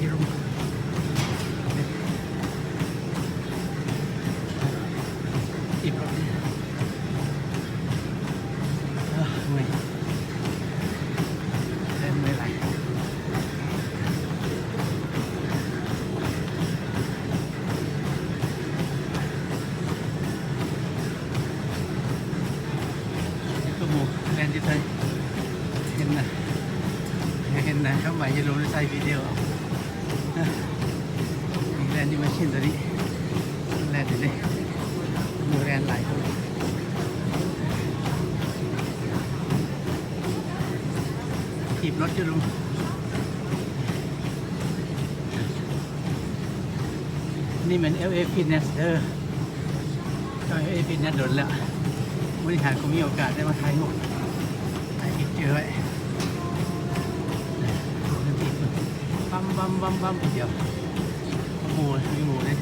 ທີ່ລົງ ທີ່ລົງ ເອີ ເມື່ອຍ ແລ່ນເມື່ອຍຫຼາຍ. ນີ້ກໍໝູ່ແລ່ນຢູ່ໃສ ເຫັນນະ ເຫັນນະ ຄຳໄວຢູ່ລົງໃສ່ວິດີໂອ ແລ່ນຢູ່ມາຊິນຕົວນີ້ ແລ່ນຢູ່ເດ້ ໝູ່ແລ່ນຫຼາຍຄົນ ຖີບລົດຢູ່ລຸມ. ນີ້ແມ່ນ ແອລເອ ຟິດເນສ ເດີ ເຈົ້າ ແອລເອ ຟິດເນສ ດົນແລ້ວ ມື້ນີ້ຫາກໍມີໂອກາດໄດ້ມາຖ່າຍຮູບ ຖ່າຍພິກເຈີໄວ້ ບຳ ບຳ ບຳ ບຳ ດຽວ ໝູ່ ມີໝູ່ເດ້.